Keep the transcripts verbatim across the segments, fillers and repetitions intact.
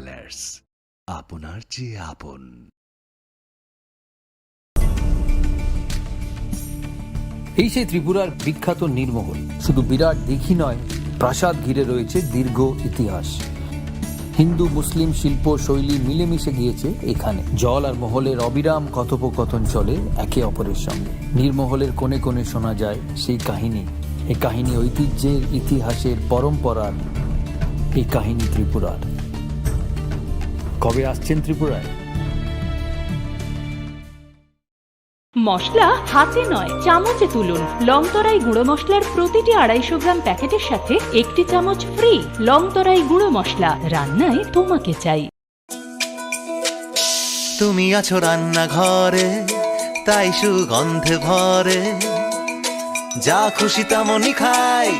জুয়েলার্স, আপনার যে আপন। এই সেই ত্রিপুরার বিখ্যাত নীরমহল। শুধু বিরাট দিঘি নয়, প্রাসাদ ঘিরে রয়েছে দীর্ঘ ইতিহাস। হিন্দু মুসলিম শিল্প শৈলী মিলেমিশে গিয়েছে এখানে। জল আর মহলের অবিরাম কথোপকথন চলে একে অপরের সঙ্গে। নীরমহলের কোণে কোণে শোনা যায় সেই কাহিনী। এই কাহিনী ঐতিহ্যের, ইতিহাসের, পরম্পরার। এই কাহিনী ত্রিপুরার। কবে আসছেন ত্রিপুরায়? মশলা হাতে নয়, চামচে তুলুন। লংতরাই গুঁড়ো মশলার প্রতিটি আড়াইশো গ্রাম প্যাকেটের সাথে একটি চামচ ফ্রি। লংতরাই গুঁড়ো মশলা, রান্নায় তোমাকে চাই। তুমি আছো রান্নাঘরে, তাই সুগন্ধে ভরে। যা খুশি তেমনই খাই,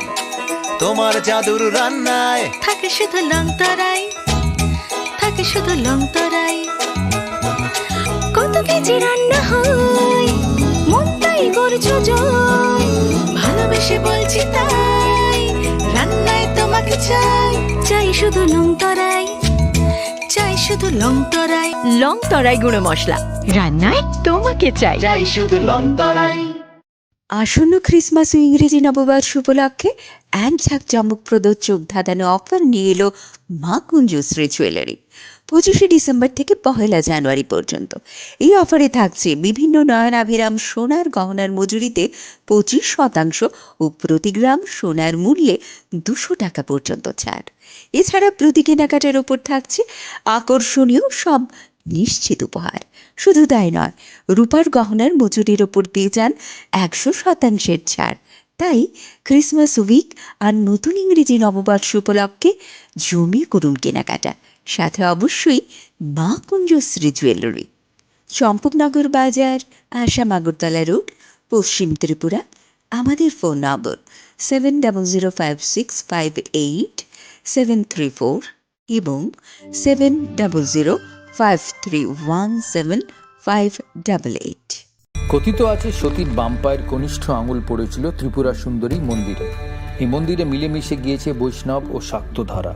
তোমার জাদুর রান্নায়। থাকে শুধু লংতরাই, থাকে শুধু লংতরাই। কত কেজি রান্না হয়, মনটাই করছো জয়। ভালোবেসে বলছি তাই, রান্নায় তোমাকে চাই। চাই শুধু লংতরাই, চাই শুধু লংতরাই। লংতরাই গুঁড়ো মশলা, রান্নায় তোমাকে চাই। চাই শুধু লংতরাই। আসন্ন ক্রিসমাস ও ইংরেজি নববর্ষ উপলক্ষে এক ঝাঁক চমকপ্রদ চোখ ধাঁধানো অফার নিয়ে এলো মা কুঞ্জশ্রী জুয়েলারি। পঁচিশে ডিসেম্বর থেকে পহেলা জানুয়ারি পর্যন্ত এই অফারে থাকছে বিভিন্ন নয়নাভিরাম সোনার গহনার মজুরিতে পঁচিশ শতাংশ ও প্রতি গ্রাম সোনার মূল্যে দুশো টাকা পর্যন্ত ছাড়। এছাড়া প্রতি কেনাকাটার ওপর থাকছে আকর্ষণীয় সব নিশ্চিত উপহার। শুধু তাই নয়, রূপার গহনার মজুরির ওপর পেয়ে যান একশো শতাংশের ছাড়। তাই ক্রিসমাস উইক আর নতুন ইংরেজি নববর্ষ উপলক্ষে জমিয়ে করুন কেনাকাটা, সাথে অবশ্যই মা কুঞ্জশ্রী জুয়েলারি। চম্পকনগর বাজার, আসাম আগরতলা রোড, পশ্চিম ত্রিপুরা। আমাদের phone number seven double zero five six five eight seven three four এবং seven double zero five three one seven five double eight. কথিত আছে, সতীর বাম পায়ের কনিষ্ঠ আঙুল পড়েছিল ত্রিপুরা সুন্দরী মন্দিরে। এই মন্দিরে মিলেমিশে গিয়েছে বৈষ্ণব ও শাক্ত ধারা।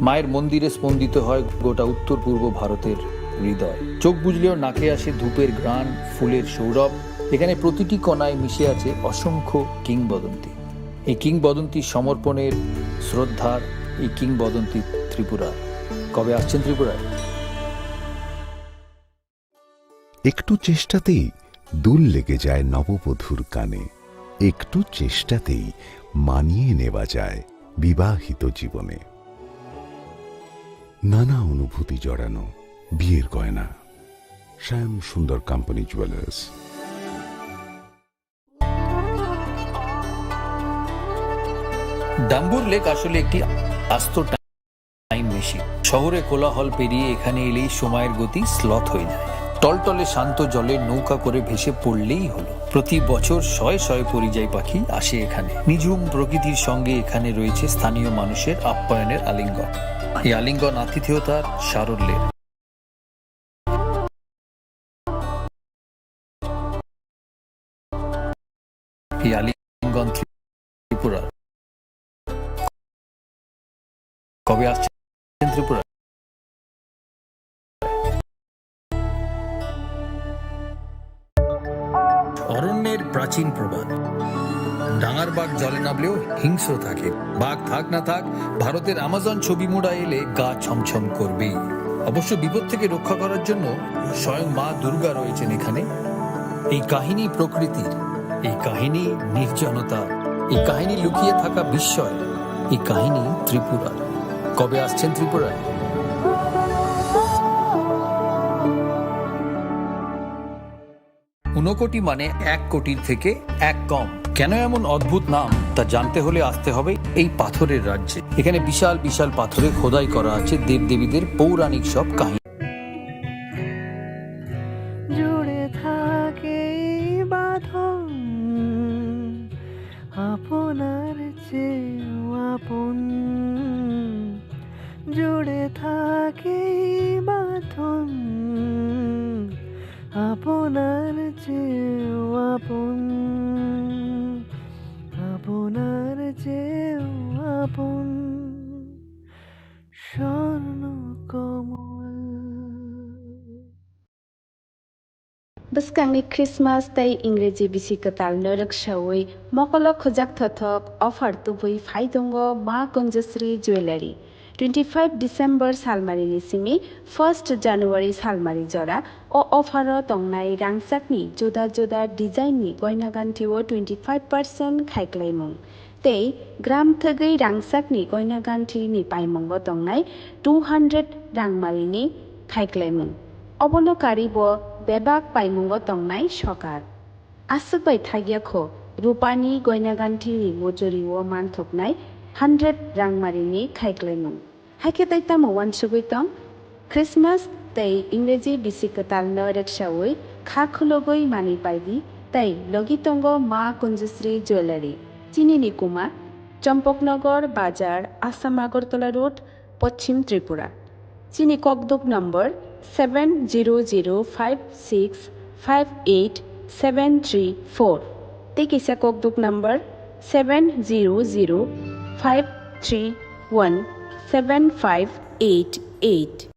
মায়ের মন্দিরে স্পন্দিত হয় গোটা উত্তর পূর্ব ভারতের হৃদয়। চোখ বুজলেও নাকে আসে ধূপের ঘ্রাণ, ফুলের সৌরভ। এখানে প্রতিটি কণায় মিশে আছে অসংখ্য কিংবদন্তি। এই কিংবদন্তি সমর্পণের, শ্রদ্ধার, এই কিংবদন্তি ত্রিপুরা। কবে আসছেন ত্রিপুরায়? একটু চেষ্টাতেই দুল লেগে যায় নববধূর কানে। একটু চেষ্টাতেই মানিয়ে নেওয়া যায় বিবাহিত জীবনে। নানা অনুভূতি জড়ানো বিয়ের গয়না। শ্যাম সুন্দর কোম্পানি জুয়েলার্স। ডাম্বুর লেক আসলে একটি আস্ত টাইম মেশিন। শহরে কোলাহল পেরিয়ে এখানে এলেই সময়ের গতি স্লথ হয়ে যায়। টলটলে শান্ত জলে নৌকা করে ভেসে পড়লেই হলো। প্রতি বছর শয়ে শয়ে পরিযায়ী পাখি আসে এখানে। নিঝুম প্রকৃতির সঙ্গে এখানে রয়েছে স্থানীয় মানুষের আপ্যায়নের আলিঙ্গন। এই আলিঙ্গন আতিথেয়তার সারল্যের। এই আলিঙ্গন ত্রিপুরা। কবে আসছেন ত্রিপুরা? অরণ্যের প্রাচীন প্রবাদ, ডাঙার বাঘ জলে নামলেও হিংস্র থাকে। বাঘ থাক না থাক, ভারতের আমাজন ছবি মুড়া এলে গা ছমছম করবেই। অবশ্য বিপদ থেকে রক্ষা করার জন্য স্বয়ং মা দুর্গা রয়েছেন এখানে। এই কাহিনী প্রকৃতির, এই কাহিনী নির্জনতা, এই কাহিনী লুকিয়ে থাকা বিস্ময়, এই কাহিনী ত্রিপুরার। কবে আসছেন ত্রিপুরায়? ঊনকোটি মানে এক কোটির থেকে এক কম। কেন এমন অদ্ভুত নাম, তা জানতে হলে আসতে হবে এই পাথরের রাজ্যে। এখানে বিশাল বিশাল পাথরে খোদাই করা আছে দেবদেবীদের পৌরাণিক সব কাহিনী। জুড়ে থাকে এই বাঁধন আপনার চেয়েও আপন। জুড়ে থাকে এই বাঁধন আপনার চেয়েও আপন, আপনার চেয়েও আপন। Bwskangni Christmas tei Ingreji bisi kwtal no rwksawi mokolo khujak thothok offer tubui phai tongo Ma Kunjasri Jewellery. Twenty five December salmarini simi first January salmari jora o offer o tongnai rangchakni juda juda design ni goina ganthi o twenty five percent khaiklaimung. Tei gram thwgwi rangchakni goina ganthini paimungo tongnai two hundred rangmarini khaiklaimung. Obono karibo bebak paimungo tongnai sokar. Aswk bai thagya kho, rupani goina ganthini mujuri o manthoknai hundred rangmarini khaiklaimung. Haikhe tai tamo uansugwi tong? Christmas tei Ingreji bisi kwtal no rwksawi kha khulugwi manwi paidi tei logi tongo Ma Kunjasri Jewellery. Chini ni kuma Champaknagar Bazar, Assam Agartala Road, Poschim Tripura. Chini kokduk number seven zero zero five six five eight seven three four. Tei kisa kokduk number seven zero zero five three one seven five eight eight.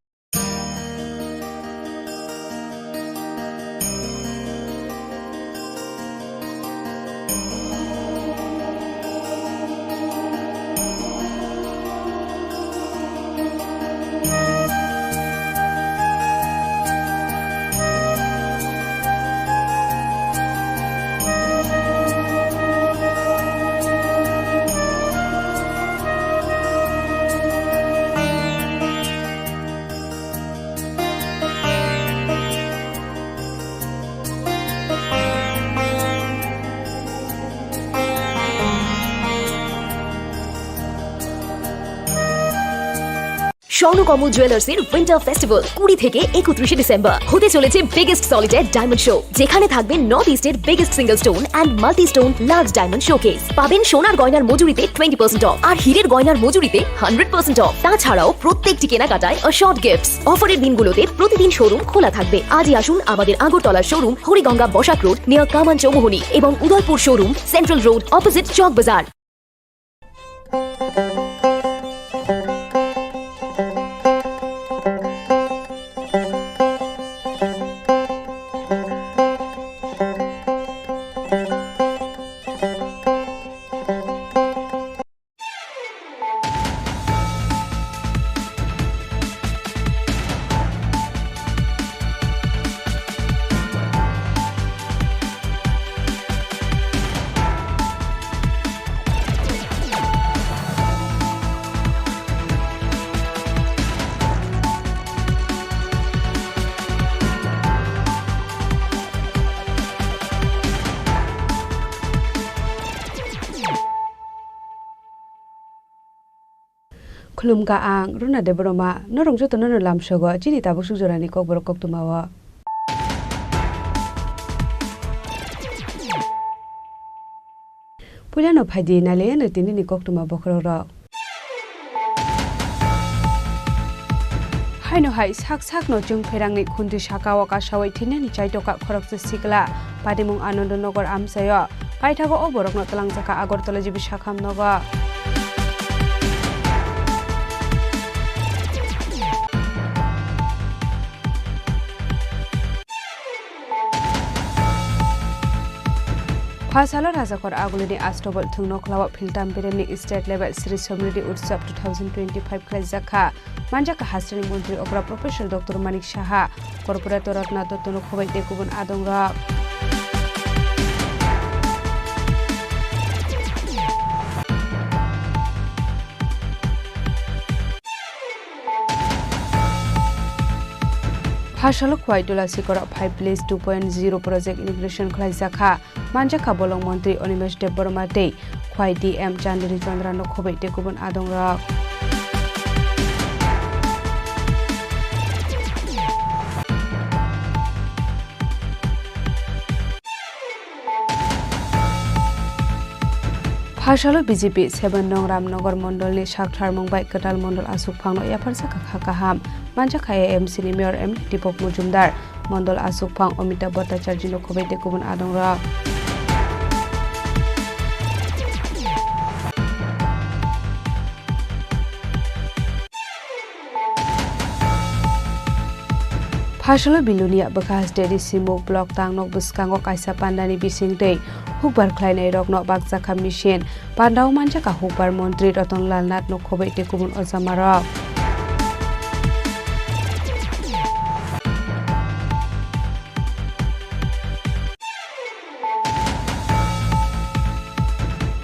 স্বর্ণ কমল জুয়েলার্সের winter festival কুড়ি থেকে একত্রিশে ডিসেম্বর। হতে চলেছে biggest solitaire diamond show, যেখানে থাকবে নর্থ ইস্টের biggest single stone and multi stone large diamond showcase. পাবেন সোনার গয়নার মজুরিতে টোয়েন্টি পার্সেন্ট অফ আর হীরের গয়নার মজুরিতে হান্ড্রেড পার্সেন্ট অফ। তাছাড়াও প্রত্যেকটি কেনাকাটায় অ্যাসিওর্ড গিফটস। অফারের দিনগুলোতে প্রতিদিন শোরুম খোলা থাকবে। আজই আসুন আমাদের আগরতলার showroom Hariganga Basak road near Kaman Chowmuhani এবং Udaipur showroom central road opposite Chawk Bazar. Khulumkha ang Runa Debbarma, norok jotono no lamsogo chini tabuk suk jorani kokborok koktwma o. Puilano phaidi nailaiyano tinini koktwma bokhorok rok. Haino hai sak sakno chwng pherangni khuntwi sakao kasawi thinani chaitokha khoroksa sikla. Patimung Anandanagar amchaio. Paithago o borokno twlangjakha Agartala G B sakham nogo. Phasalo Rajakhor Agulini Astobol Thwngnokhla o Philtam Beremni State Level Sri Samriddhi Utsav two thousand twenty-five khlaijakha. Manjakha hasteni montri okra Professor Doctor Manik Saha, Corporator Ratna Dottono khubai tei kubun adongrok. Phasalo Khwai Dula Sikoro five Village two point zero project inauguration khlaijakha. Manjakha bolong montri Animesh Debbarma tei Khwai D M Chandri Chandra no khubai tei kubun adongrok. Phasalo B J P seven nong Ramnagar mondolni saktharmung bai kwtal mondol aswk phangno yapharjakha kha kaham. Manjakha A M C ni Mayor M D Deepak Majumdar. Mondol aswk phang Amitabh Bhattacharjee no khubai tei kubun adongrok. Phasalo Bilonia bwkha haste Risimuk block tangnok bwskango kaisa pandani bisingtwi hukbar khlainairokno bakjakha machine. Pandao manjakha hukbar montri Ratan Lal Nath no khoboi tei kubun ojamarok.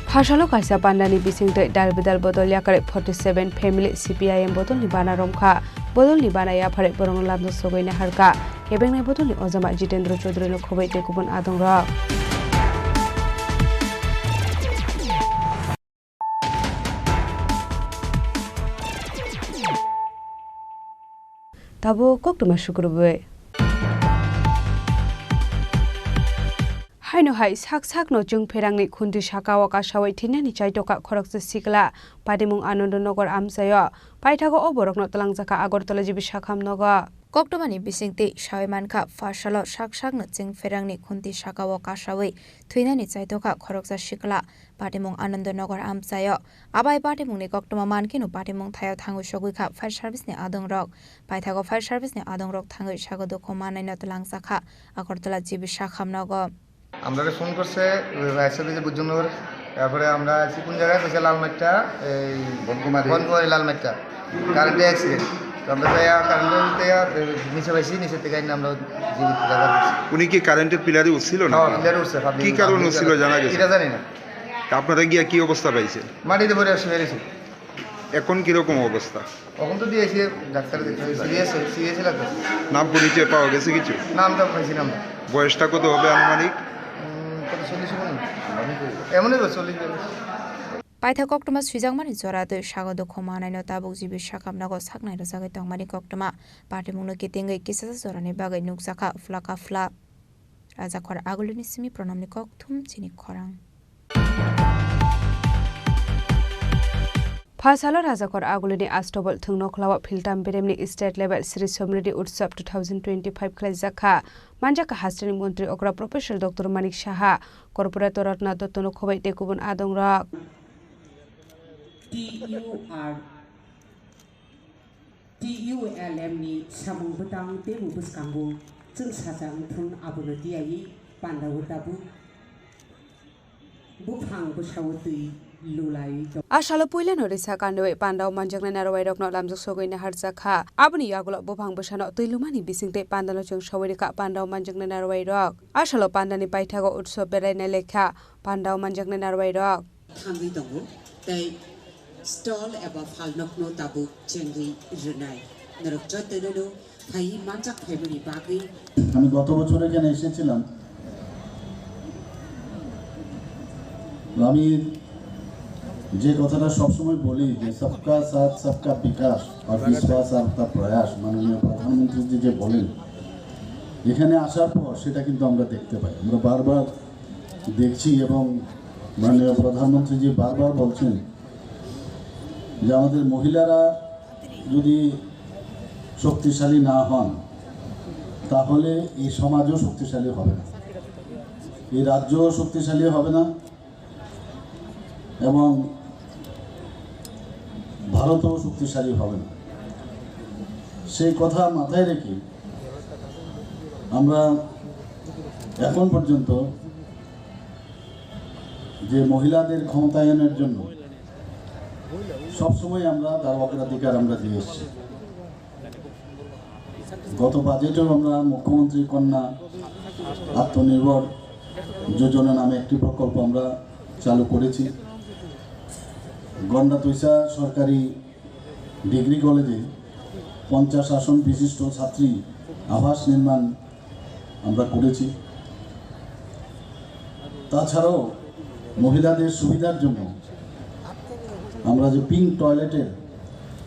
Phasalo kaisa pandani bisingtwi dal bidal bodol yakarwi forty seven family C P I M bodolni bana romkha. Bodolni bana yapharwi borokno lamjak sogwi naharkha. Kebengnai bodolni ojama Jitendra Chaudhary no khoboi tei kubun adongrok. Tabuk koktwma sukrubwi. Haino hai sak sakno chwng pherangni khuntwi sakao kasawi thwinani chaitokha khoroksa sikla, patimung Anandanagar amchaio. Paithago o borokno twlangjakha Agartala G B sakham nogo. Koktwmani bisingtwi sawi mankha, phasalo sak sakno chwng pherangni khuntwi sakao kasawi thwinani chaitokha khoroksa sikla, patimung Anandanagar amchaio. Abai patimungni koktwma mankheno patimung thaio thangwi sogwikha fire service ni adongrok. Paithago fire service ni adongrok thangwi sago dukhu mannaino twlangjakha Agartala G B sakham nogo. আমরারে ফোন করছে, ওই ফায়ার সার্ভিসে বুঝজনগর। তারপরে আমরা আছি কোন জায়গায়? কইছে লালমাটিয়া, এই বনকুমারী। বনকুমারী লালমাটিয়া। কারেন্টে অ্যাক্সিডেন্ট। তো আমরা যাইয়া কারেন্টে যাইয়া, এ, নিচে পাইছি, নিচের থেকে আইনা আমরা জীবিত উদ্ধার করছি। উনি কি কারেন্টের পিলারে উঠছিল না? হ্যাঁ, পিলারে উঠছে, ফাঁদি কি কারণ উঠছিল জানা গেছে? এটা জানি না। তা আপনারা গিয়া কি অবস্থা পাইছেন? মাটিতে পড়ে শুয়ে রয়েছে। এখন কিরকম অবস্থা? এখন তো দিয়েছি ডাক্তার দেখতে, সিরিয়াস, সিরিয়াস লাগছে। নাম পরিচয় পাওয়া গেছে কিছু? নামটা পাইছি না আমরা। বয়সটা কত হবে আনুমানিক? উম, কত, চল্লিশ হবে না? এমনই তো, চল্লিশ বিয়াল্লিশ। Paitha koktwma swijakmani jora twi sago dukhu manaino tabuk G B sakham nogo saknai rwjagwi tongmani koktwma. Patimungno kitingwi kisasa jorani bagwi nukjakha phla ka phla. Rajakhor Agulini simi Pranamni kokthum chini khorang. Phasalo Rajakhor Agulini Astobol thwngnokhwlao Philtam Beremni State Level Sri Samriddhi Utsav two thousand twenty-five khlaijakha. Manjakha hasteni montri okra Professor Doctor Manik Saha, Corporator Ratna Dottono khoboi tei kubun adongrok. T U R T U L M ni samung bwtang teibo bwskango chwng sacha wngthung, abono tiyaiwi pandao tabuk buphang bwsao twi lulaiwi tong. A salo puilano risa kandiwi pandao manjaknai narwairokno lamjak sogwi naharjakha. Aboni yagulo buphang bwsano twi lumani bisingtwi pandano chwng sawi rikha pandao manjaknai narwairok. A salo pandani paithago utsob beraina lekha pandao manjaknai narwairok. Thangwi tongo, tei stall eba phalnokno tabuk chengwi rwnai. Norok jotono-no phaiwi manjak phaimani bagwi। আমি গত বছর এখানে এসেছিলাম। আমি যে কথাটা সবসময় বলি যে সবকা সাথ সবকা বিকাশ আর বিশ্বাস আর তা প্রয়াস, মাননীয় প্রধানমন্ত্রীজি যে বলেন, এখানে আসার পর সেটা কিন্তু আমরা দেখতে পাই। আমরা বারবার দেখছি এবং মাননীয় প্রধানমন্ত্রীজি বারবার বলছেন যে আমাদের মহিলারা যদি শক্তিশালী না হন, তাহলে এই সমাজও শক্তিশালী হবে না, এই রাজ্যও শক্তিশালী হবে না এবং ভারতও শক্তিশালী হবে না। সেই কথা মাথায় রেখে আমরা এখন পর্যন্ত যে মহিলাদের ক্ষমতায়নের জন্য সবসময় আমরা তার অগ্রাধিকার আমরা দিয়ে এসেছি। গত বাজেটেও আমরা মুখ্যমন্ত্রী কন্যা আত্মনির্ভর যোজনা নামে একটি প্রকল্প আমরা চালু করেছি। গন্ডাতুইসা সরকারি ডিগ্রি কলেজে পঞ্চাশ আসন বিশিষ্ট ছাত্রী আবাস নির্মাণ আমরা করেছি। তাছাড়াও মহিলাদের সুবিধার জন্য আমরা যে পিঙ্ক টয়লেটের,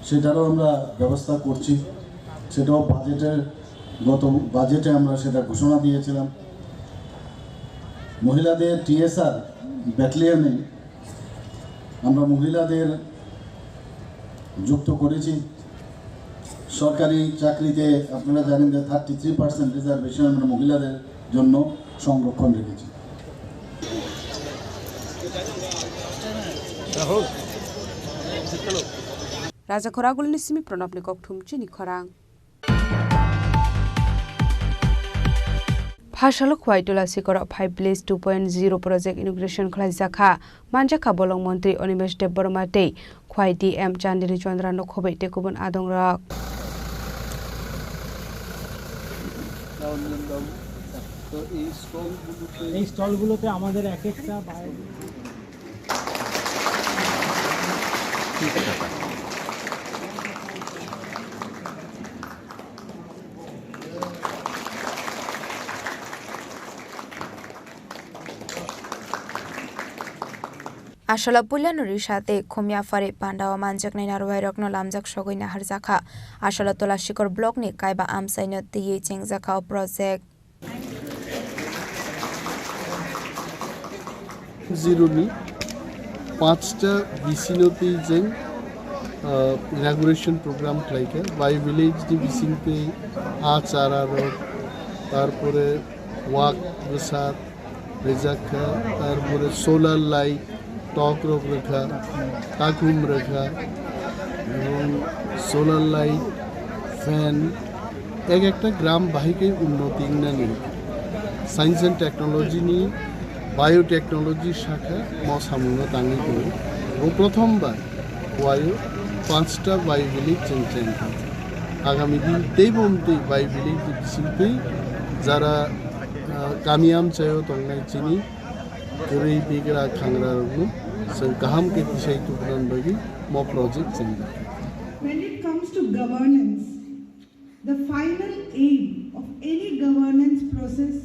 সেটারও আমরা ব্যবস্থা করছি। সেটাও বাজেটের, গত বাজেটে আমরা সেটা ঘোষণা দিয়েছিলাম। মহিলাদের টিএসআর ব্যাটালিয়নে আমরা মহিলাদের যুক্ত করেছি। সরকারি চাকরিতে আপনারা জানেন যে থার্টি থ্রি পার্সেন্ট রিজার্ভেশন আমরা মহিলাদের জন্য সংরক্ষণ রেখেছি। Raja Khoragulni simi Pranabni kokthum chini khorang. Phasalo Khwai Tulasikoro five village two point zero project inauguration khlaijak kha. Manjak kha bolong montri Animesh Debbarma tei Khwai D M Chandini Chandra no khobwi tei kubun adongrok. এই স্টলগুলোতে আমাদের এক একটা bio Aswla puilano risa tei khumya phari pandao manjaknai narwuirokno lamjak sogwi naharjakha. Aswla Tulasikor blockni kaiba amchaino twiwi chengjakha o project. Zero ni panchta V C no twi jeng, ah, inauguration program khlaikha. Bai village ni bisingtwi aa chara rok, tarpore wak bwsat, rijak kha, tarpore solar light, tok rok rwkha, takhum rwkha, ebong solar light, fan, ek ekta gram bahai khe unnoti wngnani. Science and technology ni biotechnology sakha mo samungno tangwi tongo. Bo prothom bar Khwai o panchta bai village cheng cheng kha. Agami din teibo umtwi bai village ni bisingtwi jara ah, kami amchaio tongnai chini kwrwi bigra khangrarokno chwng kaham khe tisai tubunani bagwi mo project chengdi. When it comes to governance, the final aim of any governance process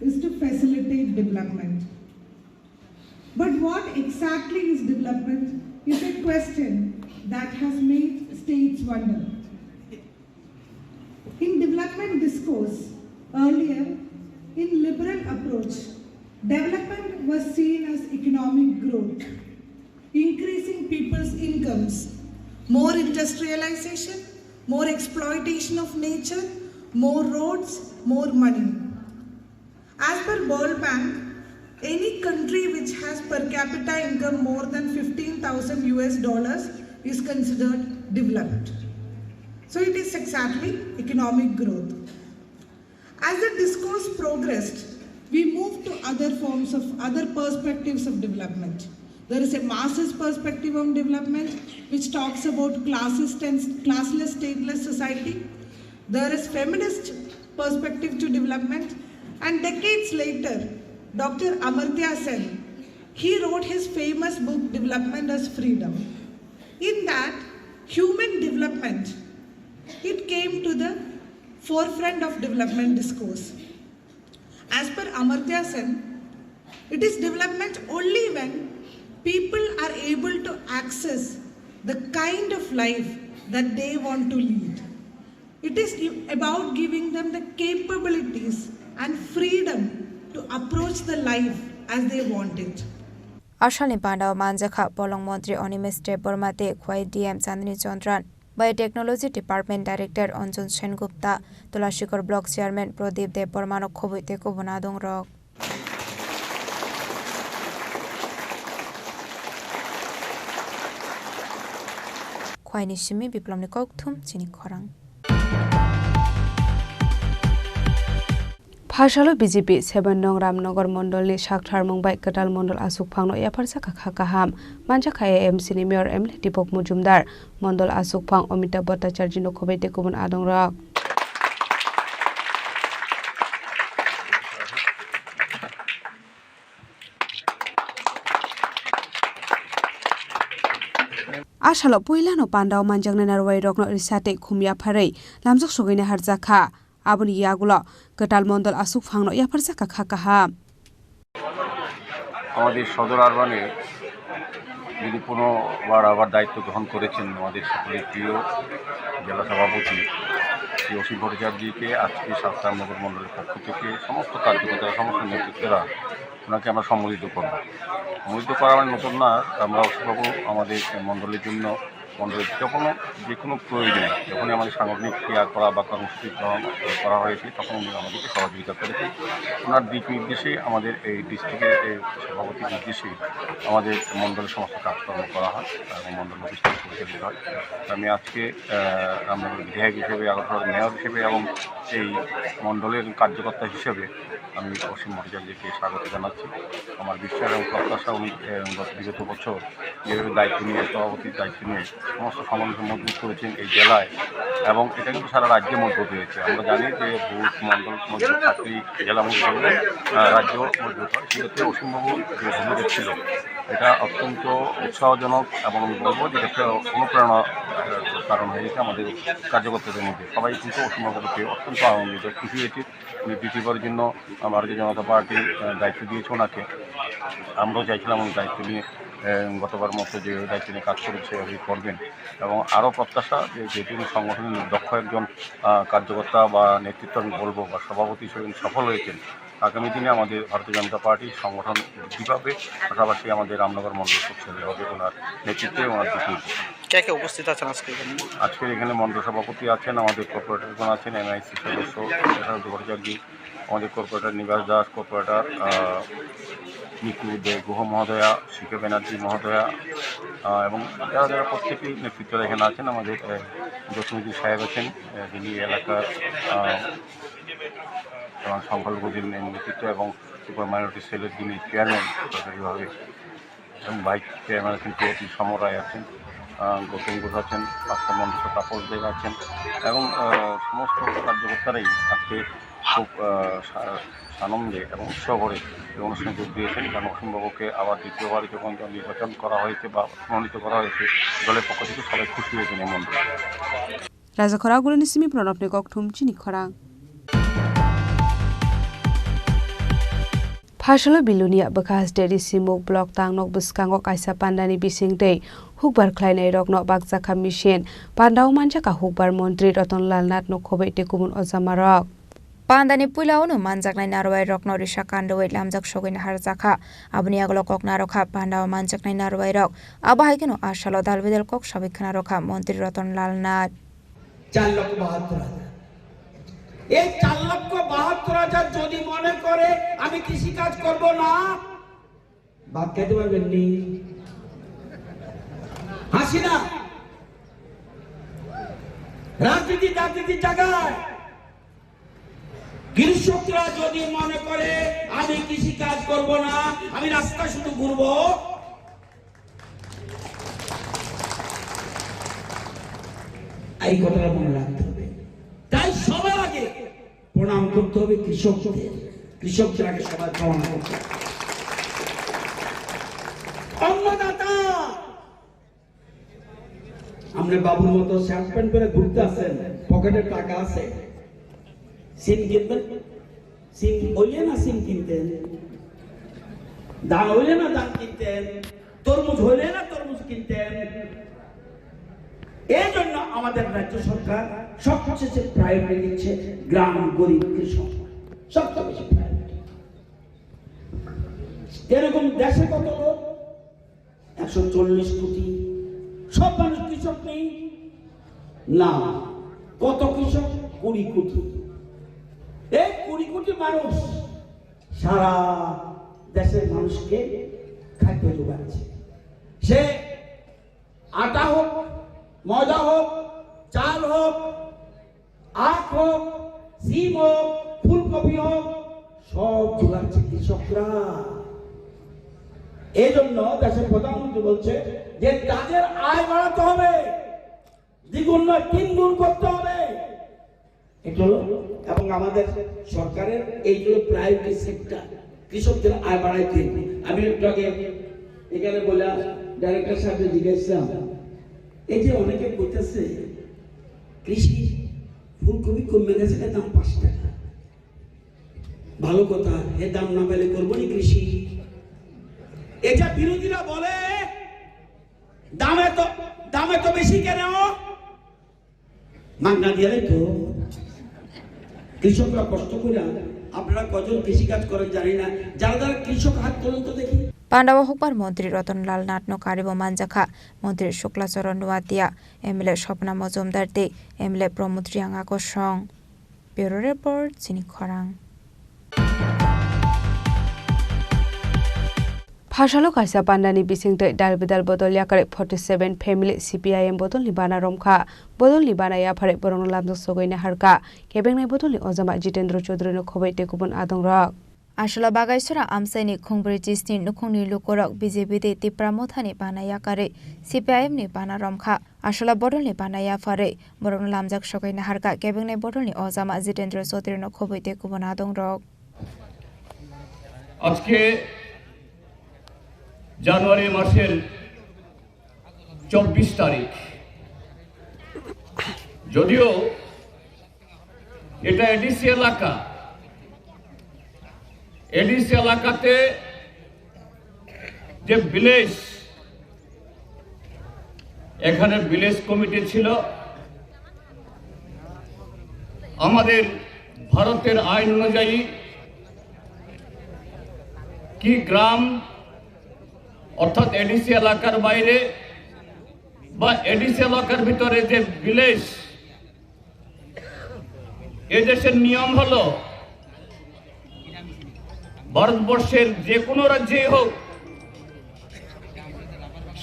is to facilitate development. But what exactly is development is a question that has made states wonder. In development discourse, earlier, in liberal approach, development was seen as economic growth, increasing people's incomes, more industrialization, more exploitation of nature, more roads, more money. As per World Bank, any country which has per capita income more than fifteen thousand U S dollars is considered developed. So it is exactly economic growth. As the discourse progressed, we moved to other forms of, other perspectives of development. There is a Marxist perspective on development, which talks about classes, classless, stateless society. There is feminist perspective to development. And decades later, Doctor Amartya Sen, he wrote his famous book, Development as Freedom. In that, human development, it came to the forefront of development discourse. As per Amartya Sen, it is development only when people are able to access the kind of life that they want to lead. It is about giving them the capabilities and freedom to approach the life as they want it. Asalni pandao manjakha bolong montri Animesh Debbarma tei Khwai D M Chandni Chandran. Biotechnology Department Director Anjan Sengupta, Tulasikor Block Chairman Pradip Debbarmano khobwi tei kubun adongrok. Khwaini simi Biplomni kokthum chini khorang. Phasalo B J P seven nong Ramnagar mondolni sakthar mung bai kwtal mondol aswk phangno yapharsa kakha kaham. Manjakha A M C ni Mayor M L A Deepak Majumdar, mondol aswk phang Amitabh Bhattacharjee no khobwi tei kubun adongrok. Asalo puilano pandao manjaknai narwai rokno risa tei khum yapharwi lamjak sogwina harjakha. Aboni yagulo kwtal mondol aswk phangno yapharjakha kha kaham. আমাদের সদর আরবানে যিনি পুনর্বার আবার দায়িত্ব গ্রহণ করেছেন আমাদের সকলের প্রিয় জেলা সভাপতি শ্রী অসীম ভট্টাচার্যকে আজকে সাত রামনগর মণ্ডলের পক্ষ থেকে সমস্ত কার্যকর্তারা, সমস্ত নেতৃত্বরা ওনাকে আমরা সম্মানিত করব। সম্মানিত করা মানে নতুন না, আমরা অসীমবাবু আমাদের মণ্ডলের জন্য মণ্ডলের যখন যে কোনো প্রয়োজনে যখনই আমাদের সাংগঠনিক ক্রিয়াকলাপ বা কর্মসূচি গ্রহণ করা হয়েছে, তখন উনি আমাদেরকে সহযোগিতা করেছেন। ওনার দিক নির্দেশে আমাদের এই ডিস্ট্রিক্টের এই সভাপতির নির্দেশে আমাদের মণ্ডলের সমস্ত কাজকর্ম করা হয় এবং মণ্ডল অফিস থেকে পরিচালিত হয়। আমি আজকে, আহ, রামনগর বিধায়ক হিসেবে, আগরতলার মেয়র হিসেবে এবং এই মণ্ডলের কার্যকর্তা হিসেবে আমি অসীম ভট্টাচার্যকে স্বাগত জানাচ্ছি। আমার বিশ্বাস এবং প্রত্যাশা উনি, এ, গত বিগত বছর যেভাবে দায়িত্ব নিয়ে, সভাপতির দায়িত্ব নিয়ে সমস্ত সংগঠনকে মজবুত করেছেন এই জেলায়, এবং এটা কিন্তু সারা রাজ্যে মজবুত হয়েছে। আমরা জানি যে বুথ, মণ্ডল মজবুত থাকলেই জেলা মজবুত হবে, আহ, রাজ্য মজবুত হয়। সেক্ষেত্রে অসীমবাবু যে ভূমিকা ছিল, এটা অত্যন্ত উৎসাহজনক, এবং আমি বলবো যে এটা একটা অনুপ্রেরণা, আহ, কারণ হয়ে গেছে আমাদের কার্যকর্তাদের মধ্যে। সবাই কিন্তু অসীমবাবুকে অত্যন্ত আনন্দিত, খুশি হয়েছে। উনি দ্বিতীয়বারের জন্য ভারতীয় জনতা পার্টির, আহ, দায়িত্ব দিয়েছে ওনাকে। আমরাও চাইছিলাম উনি দায়িত্ব নিয়ে, আহ, গতবার মতো যে দায়িত্ব নিয়ে কাজ করেছে, উনি করবেন। এবং আরও প্রত্যাশা যে যেহেতু উনি সংগঠনের দক্ষ একজন, আহ, কার্যকর্তা বা নেতৃত্ব আমি বলবো বা সভাপতি হিসেবে উনি সফল হয়েছেন, আগামী দিনে আমাদের ভারতীয় জনতা পার্টির সংগঠন বৃদ্ধি পাবে, পাশাপাশি আমাদের রামনগর মণ্ডল শক্তিশালী হবে ওনার নেতৃত্বে, ওনার দিক নির্দেশে। কে কে উপস্থিত আছেন আজকে এখানে? আজকের এখানে মণ্ডল সভাপতি আছেন, আমাদের কর্পোরেটরগণ আছেন, এমআইসি সদস্য ভট্টাচার্য, আমাদের কর্পোরেটর নিবাস দাস, কর্পোরেটর, আহ, নিকু দে গুহ মহোদয়া, শিখা ব্যানার্জি মহোদয়া, আহ, এবং যারা যারা প্রত্যেকটি নেতৃত্ব এখানে আছেন, আমাদের, আহ, জসিমুদ্দিন সাহেব আছেন, আহ, যিনি এলাকার, আহ, এবং সংখ্যালঘুদের নেতৃত্ব এবং ত্রিপুরা মাইনরিটি সেলের যিনি চেয়ারম্যান সরকারিভাবে, এবং ভাইস চেয়ারম্যান আছেন টিআইপি সমর রায় আছেন, আহ, গৌতম ঘোষ আছেন, পার্থ মণ্ডল, তাপস দেব আছেন, এবং, আহ, সমস্ত কার্যকর্তারাই আজকে খুব, আহ, সা-, সানন্দে এবং উৎসাহ করে এই অনুষ্ঠানে যোগ দিয়েছেন। কারণ অসীমবাবুকে আবার দ্বিতীয়বার যখন নির্বাচন করা হয়েছে বা মনোনীত করা হয়েছে, দলের পক্ষ থেকে সবাই খুশি হয়েছেন এই মণ্ডলে। Raja khorang gulini simi Pranabni kokthum chini khorang. Phasalo Bilonia bwkha hasde Risimuk block tangnok bwskango kaisa pandani bising tei hukbar khlainairokno bakjakha machine. Pandao manjakha hukbar montri Ratan Lal Nath, nokhobai tei kubun ojamarok. Pandani puila ono manjaknai narwai rokno risa kandowi lamjak sogwi naharjakha. Aboni yagulo kok narokha pandao manjaknai narwai rok. Abo hai kheno a salo dal bidal kok sawi khna rokha montri Ratan Lal Nath. চার লক্ষ বাহাত্তর হাজার। এই চার লক্ষ বাহাত্তর হাজার যদি মনে করে আমি কৃষি কাজ করব না, ভাত খাইতে পারবেন নি? হাসি না। রাজনীতি, রাজনীতির জায়গায় কৃষকরা যদি মনে করে আমি কৃষি কাজ করব না, আমি রাস্তা শুধু ঘুরবো, এই কথাটা মনে রাখতে হবে। তাই সবার আগে প্রণাম করতে হবে কৃষকদের, কৃষকদের আগে সবার প্রণাম করতে হবে। অন্নদাতা, আপনি বাবুর মতো শার্ট প্যান্ট পরে ঘুরতে আছেন, পকেটে টাকা আছে, সিম কিনবেন, সিম হইলে না সিম কিনতেন, ধান হইলে না ধান কিনতেন, তরমুজ হইলে না তরমুজ কিনতেন। এই জন্য আমাদের রাজ্য সরকার সবচেয়ে প্রায়োরিটি দিচ্ছে গ্রাম, গরিব, কৃষক, সবচেয়ে বেশি প্রায়োরিটি। এরকম দেশে কত লোক? একশো চল্লিশ কোটি। সব মানুষ কৃষক নেই? না। কত কৃষক? কুড়ি কোটি। এই কুড়ি কোটি মানুষ সারা দেশের মানুষকে খাদ্য যোগাচ্ছে। সে আটা হোক, ময়দা হোক, চাল হোক, আখ হোক, সিম হোক, ফুলকপি হোক, সব জোগাচ্ছে কৃষকরা। এই জন্য দেশের প্রধানমন্ত্রী বলছে যে তাদের আয় বাড়াতে হবে, দ্বিগুণ নয়, তিন গুণ করতে হবে। এটা হলো, এবং আমাদের সরকারের এই হলো প্রায়োরিটি সেক্টর, কৃষকদের আয় বাড়াইতে হবে। আমি একটু আগে এখানে বলে ডাইরেক্টর সাহেবকে জিজ্ঞাসা, এই যে অনেকে কইতেছে কৃষি ফুলকপি কমে গেছে, এর দাম পাঁচ টাকা। ভালো কথা, এর দাম না পেলে করবো নি কৃষি? এটা বিরোধীরা বলে, দামে তো, দামে তো বেশি কেন? মাগনা দিয়ে তো। কৃষকরা কষ্ট করে, আপনারা কজন কৃষি কাজ করেন জানি না, যারা যারা কৃষক হাত তুলুন তো দেখি। Pandao hukbar montri Ratan Lal Nathno karibo manjakha montri Shukla Charan Nuatia, M L A Swapna Majumdar tei M L A Pramod Reang Akosong. Bureau Report, Chini Khorang. Asalo kaisa pandani bisingtwi dal bidal bodol yakarwi forty seven family C P I M bodolni bana romkha. Bodolni bana yapharwi borokno lamjak sogwi naharkha. Kebengnai bodolni ojama Jitendra Chaudharyno khobwi tei kubun adongrok. Asalo Bagaisora amchaini khungbrwi chisni nukhungni lukurok B J P tei Tipra Mothani bana yakarwi C P I M ni bana romkha. Asalo bodolni bana yapharwi borokno lamjak sogwi naharkha. Kebengnai bodolni ojama Jitendra Chaudharyno khobwi tei kubun adongrok. আজকে জানুয়ারি মাসের চব্বিশ তারিখ, যদিও এটা এডিসি এলাকা, এডিসি এলাকাতে যে ভিলেজ, এখানে ভিলেজ কমিটি ছিল। আমাদের ভারতের আইন অনুযায়ী কি গ্রাম, অর্থাৎ এডিসি এলাকার বাইরে বা এডিসি এলাকার ভিতরে যে ভিলেজ, এ দেশের নিয়ম হলো ভারতবর্ষের যে কোনো রাজ্যেই হোক,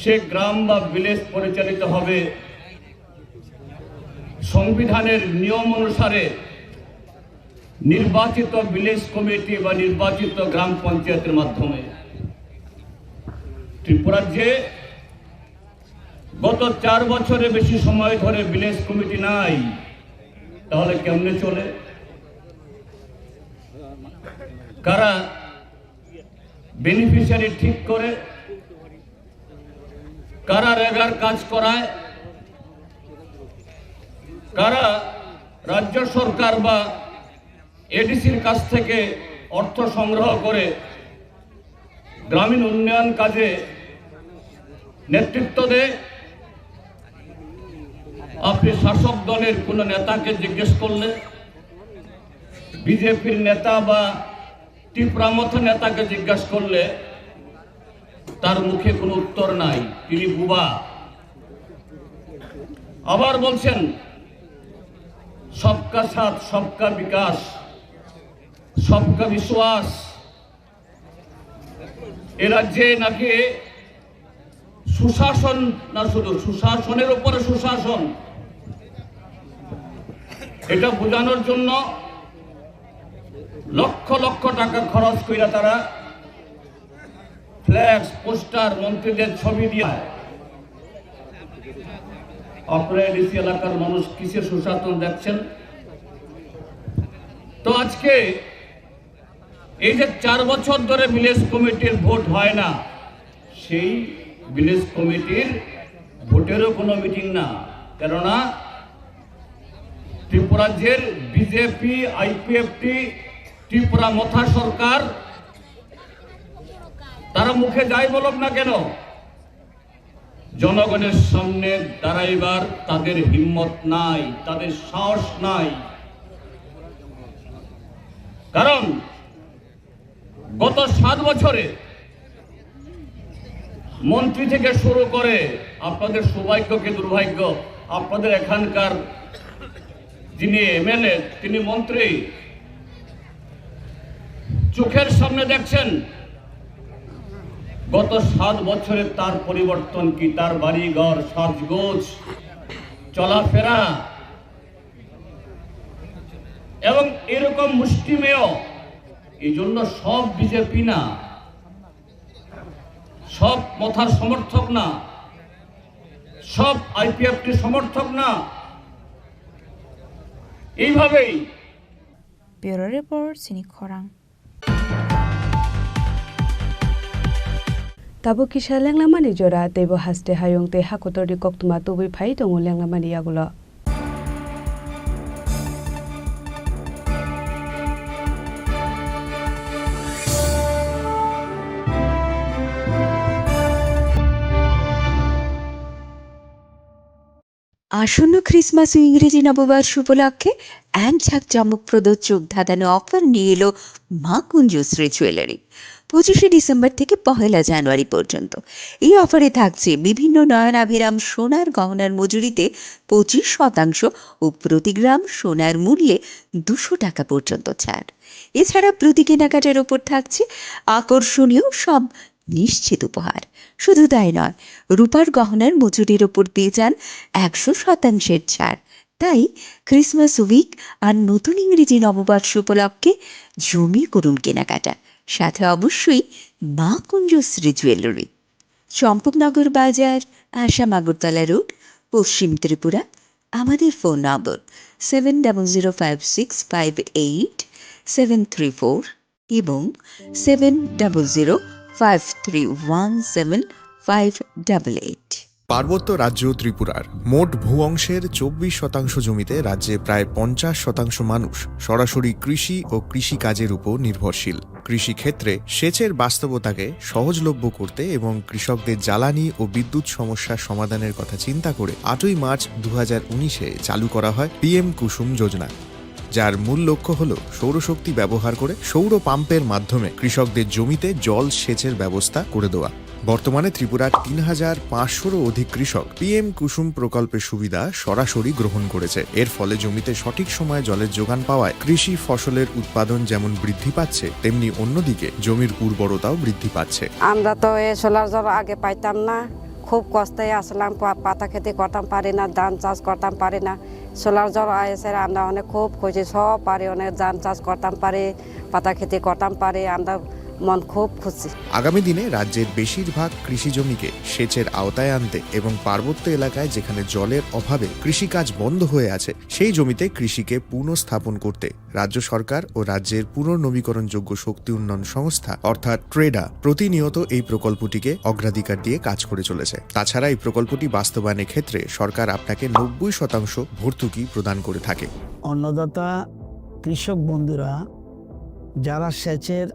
সে গ্রাম বা ভিলেজ পরিচালিত হবে সংবিধানের নিয়ম অনুসারে নির্বাচিত ভিলেজ কমিটি বা নির্বাচিত গ্রাম পঞ্চায়েতের মাধ্যমে। ত্রিপুরার যে গত চার বছরে বেশি সময় ধরে ভিলেজ কমিটি নাই, তাহলে কেমনে চলে? কারা বেনিফিশিয়ারি ঠিক করে, কারা রেগার কাজ করায়, কারা রাজ্য সরকার বা এডিসির কাছ থেকে অর্থ সংগ্রহ করে গ্রামীণ উন্নয়ন কাজে নেতৃত্ব দেয়। আপনি শাসক দলের কোনো নেতাকে জিজ্ঞেস করলে, বিজেপির নেতা বা টিপ্রা মথা নেতাকে জিজ্ঞাসা করলে তার মুখে কোনো উত্তর নাই, তিনি বুবা। আবার বলছেন, সবকা সাথ, সবকা বিকাশ, সবকা বিশ্বাস। এ রাজ্যে নাকি সুশাসন, না শুধু সুশাসনের উপরে সুশাসন, এটা বোঝানোর জন্য লক্ষ লক্ষ টাকা খরচ কইরা তারা ফ্লেক্স, পোস্টার, মন্ত্রীদের ছবি দিয়ে। আপনারা এডিসি এলাকার মানুষ কিসের সুশাসন দেখছেন? তো আজকে এই যে চার বছর ধরে ভিলেজ কমিটির ভোট হয় না, সেই ভিলেজ কমিটির ভোটেরও কোনো মিটিং না। কেননা ত্রিপুরাজ্যের বিজেপি, আইপিএফটি, ত্রিপুরা মথা সরকার, তারা মুখে যাই বলুক না কেন, জনগণের সামনে দাঁড়াইবার তাদের হিম্মত নাই, তাদের সাহস নাই। কারণ গত সাত বছরে মন্ত্রী থেকে শুরু করে, আপনাদের সৌভাগ্য কি দুর্ভাগ্য, আপনাদের এখানকার যিনি এমএলএ, তিনি মন্ত্রী, চোখের সামনে দেখছেন গত সাত বছরে তার পরিবর্তন কি, তার বাড়িঘর, সাজগোজ, চলাফেরা, এবং এরকম মুষ্টিমেয়। এই জন্য সব বিজেপি না, সব মথার সমর্থক না, সব আইপিএফটি সমর্থক না। এইভাবেই Bureau Report, Sini Khorang. Tabuk kisa lenglamani jora, teibo haste hayung tei hakotorni koktwma tubui phai tongo lenglamani yagulo. আসন্ন খ্রিসমাস ও ইংরেজি নববর্ষ উপলক্ষে এক ঝাঁক চমকপ্রদ চোখ ধাঁধানো অফার নিয়ে এলো মা কুঞ্জশ্রী জুয়েলারি। পঁচিশে ডিসেম্বর থেকে পহেলা জানুয়ারি পর্যন্ত এই অফারে থাকছে বিভিন্ন নয়নাভিরাম সোনার গহনার মজুরিতে পঁচিশ শতাংশ ও প্রতি গ্রাম সোনার মূল্যে দুশো টাকা পর্যন্ত ছাড়। এছাড়া প্রতি কেনাকাটার ওপর থাকছে আকর্ষণীয় সব নিশ্চিত উপহার। শুধু তাই নয়, রূপার গহনার মজুরির ওপর পেয়ে যান একশো শতাংশের ছাড়। তাই ক্রিসমাস উইক আর নতুন ইংরেজি নববর্ষ উপলক্ষে জমিয়ে করুন কেনাকাটা, সাথে অবশ্যই মা কুঞ্জশ্রী জুয়েলারি, চম্পকনগর বাজার, আসাম আগরতলা রোড, পশ্চিম ত্রিপুরা। আমাদের phone number seven double zero five six five eight seven three four এবং seven double zero five three one seven five double eight. পার্বত্য রাজ্য ত্রিপুরার মোট ভূ অংশের চব্বিশ শতাংশ জমিতে রাজ্যে প্রায় পঞ্চাশ শতাংশ মানুষ সরাসরি কৃষি ও কৃষিকাজের উপর নির্ভরশীল। কৃষিক্ষেত্রে সেচের বাস্তবতাকে সহজলভ্য করতে এবং কৃষকদের জ্বালানি ও বিদ্যুৎ সমস্যার সমাধানের কথা চিন্তা করে আটই মার্চ দু হাজার উনিশে চালু করা হয় পিএম কুসুম যোজনা, যার মূল লক্ষ্য হল সৌরশক্তি ব্যবহার করে সৌর পাম্পের মাধ্যমে কৃষকদের জমিতে জল সেচের ব্যবস্থা করে দেওয়া। বর্তমানে ত্রিপুরার তিন হাজার পাঁচশোরও অধিক কৃষক পিএম কুসুম প্রকল্পের সুবিধা সরাসরি গ্রহণ করেছে। এর ফলে জমিতে সঠিক সময়ে জলের যোগান পাওয়ায় কৃষি ফসলের উৎপাদন যেমন বৃদ্ধি পাচ্ছে, তেমনি অন্যদিকে জমির উর্বরতাও বৃদ্ধি পাচ্ছে। আমরা তো এই সোলার জল আগে পাইতাম না, খুব কষ্টে আসলাম, পা-, পাতা খেতে করতাম পারি না, ধান চাষ করতাম পারি না। সোলার জল আইসে আমরা অনেক খুব খুশি, সব পারি, অনেক ধান চাষ করতাম পারি, পাতা খেতে করতাম পারি, আমরা মন খুব খুশি। আগামী দিনে রাজ্যের বেশিরভাগ কৃষি জমিকে সেচের আওতায় আনতে এবং পার্বত্য এলাকায় যেখানে জলের অভাবে কৃষিকাজ বন্ধ হয়ে আছে, সেই জমিতে কৃষিকে পুনঃস্থাপন করতে রাজ্য সরকার ও রাজ্যের পুনর্নবীকরণযোগ্য শক্তি উন্নয়ন সংস্থা অর্থাৎ ট্রেডা প্রতিনিয়ত এই প্রকল্পটিকে অগ্রাধিকার দিয়ে কাজ করে চলেছে। তাছাড়া এই প্রকল্পটি বাস্তবায়নের ক্ষেত্রে সরকার আপনাকে নব্বই শতাংশ ভর্তুকি প্রদান করে থাকে। অন্নদাতা কৃষক বন্ধুরা যারা সেচের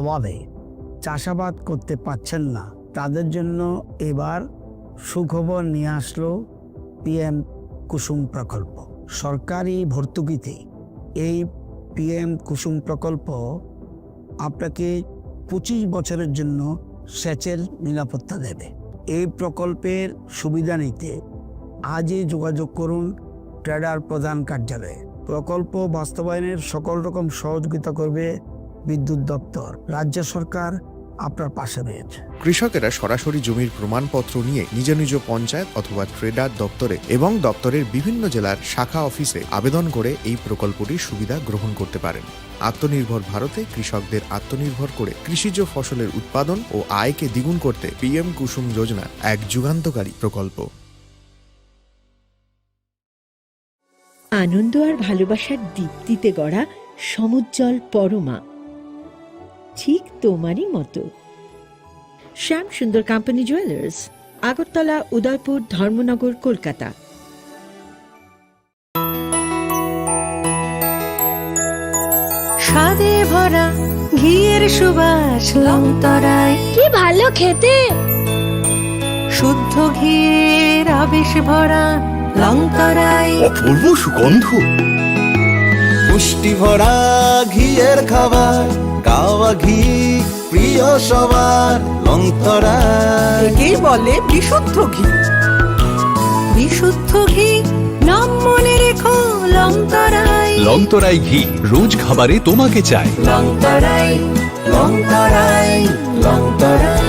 অভাবে চাষাবাদ করতে পারছেন না, তাদের জন্য এবার সুখবর নিয়ে আসলো পিএম কুসুম প্রকল্প। সরকারি ভর্তুকিতে এই পিএম কুসুম প্রকল্প আপনাকে পঁচিশ বছরের জন্য সেচের নিরাপত্তা দেবে। এই প্রকল্পের সুবিধা নিতে আজই যোগাযোগ করুন ট্রেডার প্রধান কার্যালয়ে। প্রকল্প বাস্তবায়নের সকল রকম সহযোগিতা করবে বিদ্যুৎ দপ্তর। রাজ্য সরকার আপনার পাশে রয়েছে। কৃষকেরা সরাসরি জমির প্রমাণপত্র নিয়ে নিজ নিজ পঞ্চায়েত অথবা ট্রেডার দপ্তরে এবং দপ্তরের বিভিন্ন জেলার শাখা অফিসে আবেদন করে এই প্রকল্পটির সুবিধা গ্রহণ করতে পারেন। আত্মনির্ভর ভারতে কৃষকদের আত্মনির্ভর করে কৃষিজ ফসলের উৎপাদন ও আয়কে দ্বিগুণ করতে পিএম কুসুম যোজনা এক যুগান্তকারী প্রকল্প। আনন্দ আর ভালোবাসার দীপ্তিতে গড়া সমুজ্জ্বল পরমা, ঠিক তোমারই মতো। শ্যাম সুন্দর কোম্পানি জুয়েলার্স, আগরতলা, উদয়পুর, ধর্মনগর, কলকাতা। স্বাদে ভরা ঘিয়ের সুবাস লংতরাই। কি ভালো খেতে! শুদ্ধ ঘিয়ের আবেশ ভরা লংতরাই। অপূর্ব সুগন্ধ। পুষ্টি ভরা ঘিয়ের খাবার, গাওয়া ঘি প্রিয় সবার লংতরাই। একেই বলে বিশুদ্ধ ঘি। বিশুদ্ধ ঘি, নাম মনে রেখো লংতরাই। লংতরাই ঘি, রোজ খাবারে তোমাকে চাই। লংতরাই, লংতরাই, লংতরাই।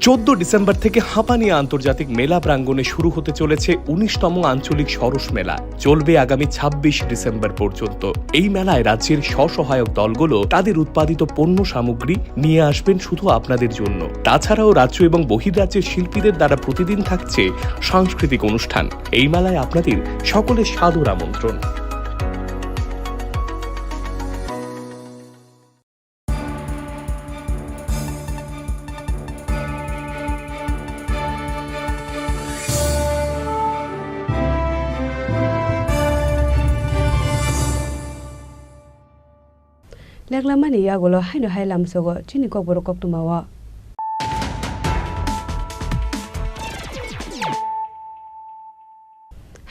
চোদ্দ ডিসেম্বর থেকে হাঁপানি আন্তর্জাতিক মেলা প্রাঙ্গণে শুরু হতে চলেছে উনিশতম আঞ্চলিক সরস মেলা। চলবে আগামী ছাব্বিশ ডিসেম্বর পর্যন্ত। এই মেলায় রাজ্যের স্বসহায়ক দলগুলো তাদের উৎপাদিত পণ্য সামগ্রী নিয়ে আসবেন শুধু আপনাদের জন্য। তাছাড়াও রাজ্য এবং বহির্রাজ্যের শিল্পীদের দ্বারা প্রতিদিন থাকছে সাংস্কৃতিক অনুষ্ঠান। এই মেলায় আপনাদের সকলের সাদর আমন্ত্রণ। Leklamani yagulo haino hai lamsogo chini kokborok koktwmao.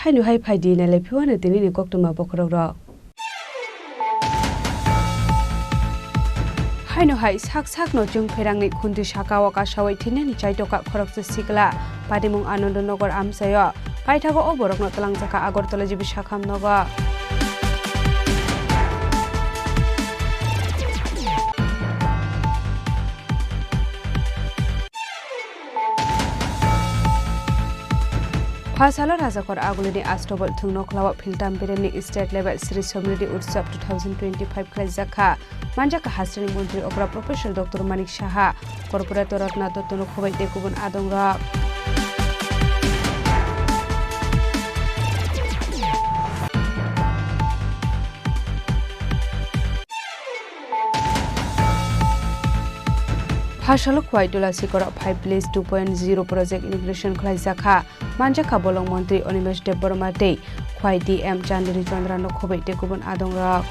Haino hai phaidi nailai phiwano tinini koktwma bokhorok rok. Haino hai sak sakno chwng pherangni khuntwi sakao kasawi thinani chaitoka khoroksa sikla. Patimung Anandanagar amchaio. Paithago o borokno twlangjakha Agartala G B Sakham nogo. Phasalo Rajakhor Agulini Astobol Thwngnokhwlao Philtam Beremni State Level Sri Samriddhi Utsav two thousand twenty-five khlaijak kha. Manjakha hasteni montri okra Professor Doctor Manik Saha, Corporator Ratna Dottono khubai tei kubun adongrok. Phasalo Khwai Tulasikhoro five Village two point zero project inauguration khlaijak kha. Manjakha bolong montri Animesh Debbarma tei Khwai D M Chandri Chandra no khubai tei kubun adongrok.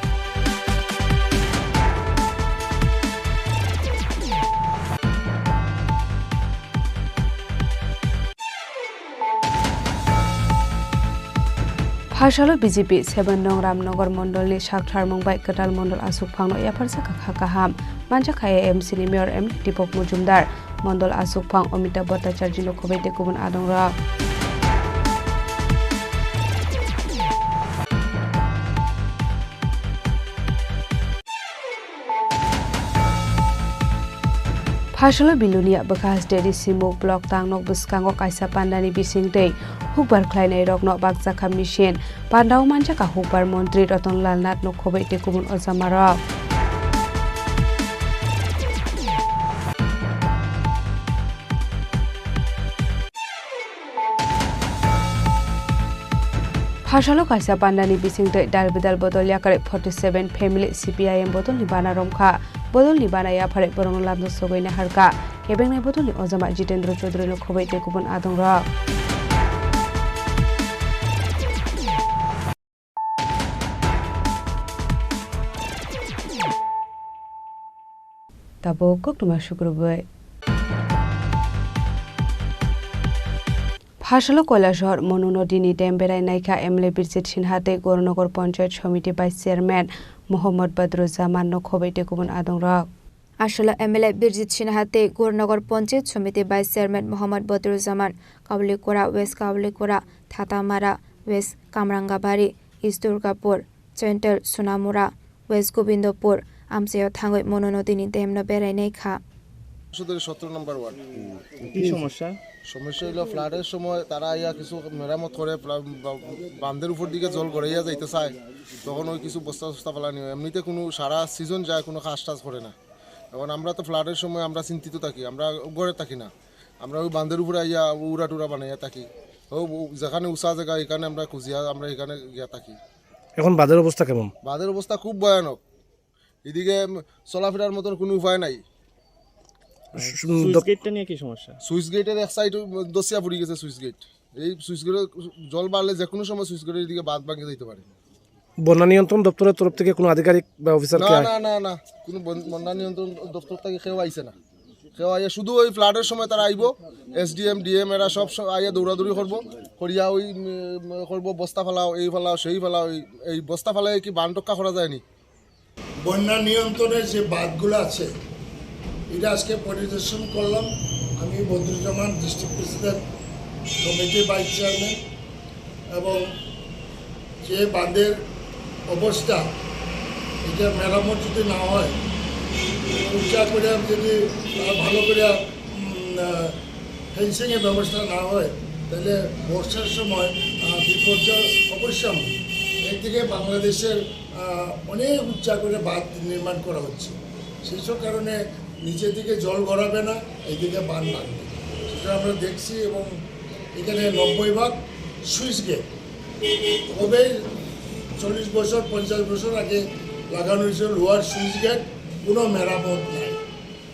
Phasalo B J P seven nong Ramnagar mondolni sak tharmung bai kwtal mondol aswkphangno yapharjak kha kaham. Manjakha A M C ni Mayor M D Deepak Majumdar, mondol aswkphang Amitabh Bhattacharjee no khubai tei kubun adongrok. Phasalo Bilonia bwkha Stedi Simuk block tangnok bwskango kaisa pandani bisingtwi hukbar khlainairokno bakjakha machine. Pandao manjakha hukbar montri Ratan Lal Nath no khubai tei kubun ojamarok. Phasalo kaisa pandani bisingtwi dal bidal bodol yakarwi forty seven family C P I M bodolni bana romkha. Bodolni bana yapharwi borokno lamjak sogwi naharkha. Kebengnai bodolni ojama Jitendra Chaudhary no khubai tei kubun adongrok. Tabuk koktwma sukrubwi. Phasalo Kailasahar Monu Nodini dam berai naikha M L A Birjit Sinha tei Gornogor Panchayat Samiti Vice Chairman Mohammad Badruzzaman no khubai tei kubun adongrok. Aswla M L A Birjit Sinha tei Gornogor Panchayat Samiti Vice Chairman Mohammad Badruzzaman Kaulikora, West Kaulikora, Thatamara, West Kamrangabari, East Durgapur, Central Sunamura, West Gobindopur, amchaio thangwi Monu Nodini dam no berai naikha. সতেরো নম্বর ওয়ার্ড। কি সমস্যা? সমস্যা হলো ফ্লাডের সময় তারা আইয়া কিছু মেরামত করে, ফ্লা-, বা-, বাঁধের উপর দিকে জল গড়াইয়া যাইতে চায়, তখন ওই কিছু বস্তা টস্তা ফালানি হয়। এমনিতে কোনো সারা সিজন যায়, কোনো কাজ টাজ করে না। এখন আমরা তো ফ্লাডের সময় আমরা চিন্তিত থাকি, আমরা ঘরে থাকি না, আমরা ওই বাঁধের উপরে আইয়া উড়া টুরা বানাইয়া থাকি। ও, ও যেখানে উঁচা জায়গা, এখানে আমরা খুঁজিয়া আমরা এখানে গিয়া থাকি। এখন বাঁধের অবস্থা কেমন? বাঁধের অবস্থা খুব ভয়ানক। এদিকে, উম, চলাফেরার মতন কোনো উপায় নাই। সু-, সুইচ দপ- গেটটা নিয়ে কি সমস্যা? সুইচ গেটের এক সাইড দসিয়া পড়ে গেছে সুইচ গেট। এই সুইচ গেটে জল বাড়লে যে কোনো সময় সুইচ গেটের এদিকে বাঁধ ভাঙে যাইতে পারে। বন্যা নিয়ন্ত্রণ দপ্তরের তরফ থেকে কোনো আধিকারিক বা অফিসার না, কে আয়? না, না, না, কোনো বন-, বন্যা নিয়ন্ত্রণ দপ্তর থেকে কেউ আইছে না। কেউ আইয়া শুধু ওই ফ্লাডের সময় তারা আইবো, এসডিএম, ডিএম এরা সব স-, আইয়া দৌড়াদৌড়ি করবো, করিয়া ওই, উম, করবো, বস্তা ফালাও, এই ফালাও, সেই ফালাও, এই, এই বস্তা ফালাই কি বান রক্ষা করা যায়নি? বন্যা নিয়ন্ত্রণের যে বাঁধগুলো আছে, এটা আজকে পরিদর্শন করলাম। আমি Badruzzaman, district president, committee vice chairman, এবং যে বাঁধের অবস্থা, এটা মেরামত যদি না হয়, উঁচা করে যদি, আহ, ভালো করে, উম, আহ, ফেন্সিংয়ের ব্যবস্থা না হয়, তাহলে বর্ষার সময়, আহ, বিপর্যয় অবশ্যম্ভাবী। একদিকে বাংলাদেশের, আহ, অনেক উঁচা করে বাঁধ নির্মাণ করা হচ্ছে, সেই সব কারণে নিচের দিকে জল গড়াবে না, এইদিকে বান লাগবে। সেটা আমরা দেখছি এবং এখানে নব্বই ভাগ সুইচ গেট। তবে চল্লিশ বছর, পঞ্চাশ বছর আগে লাগানো হয়েছিল লোয়ার সুইচ গেট, কোনো মেরামত নাই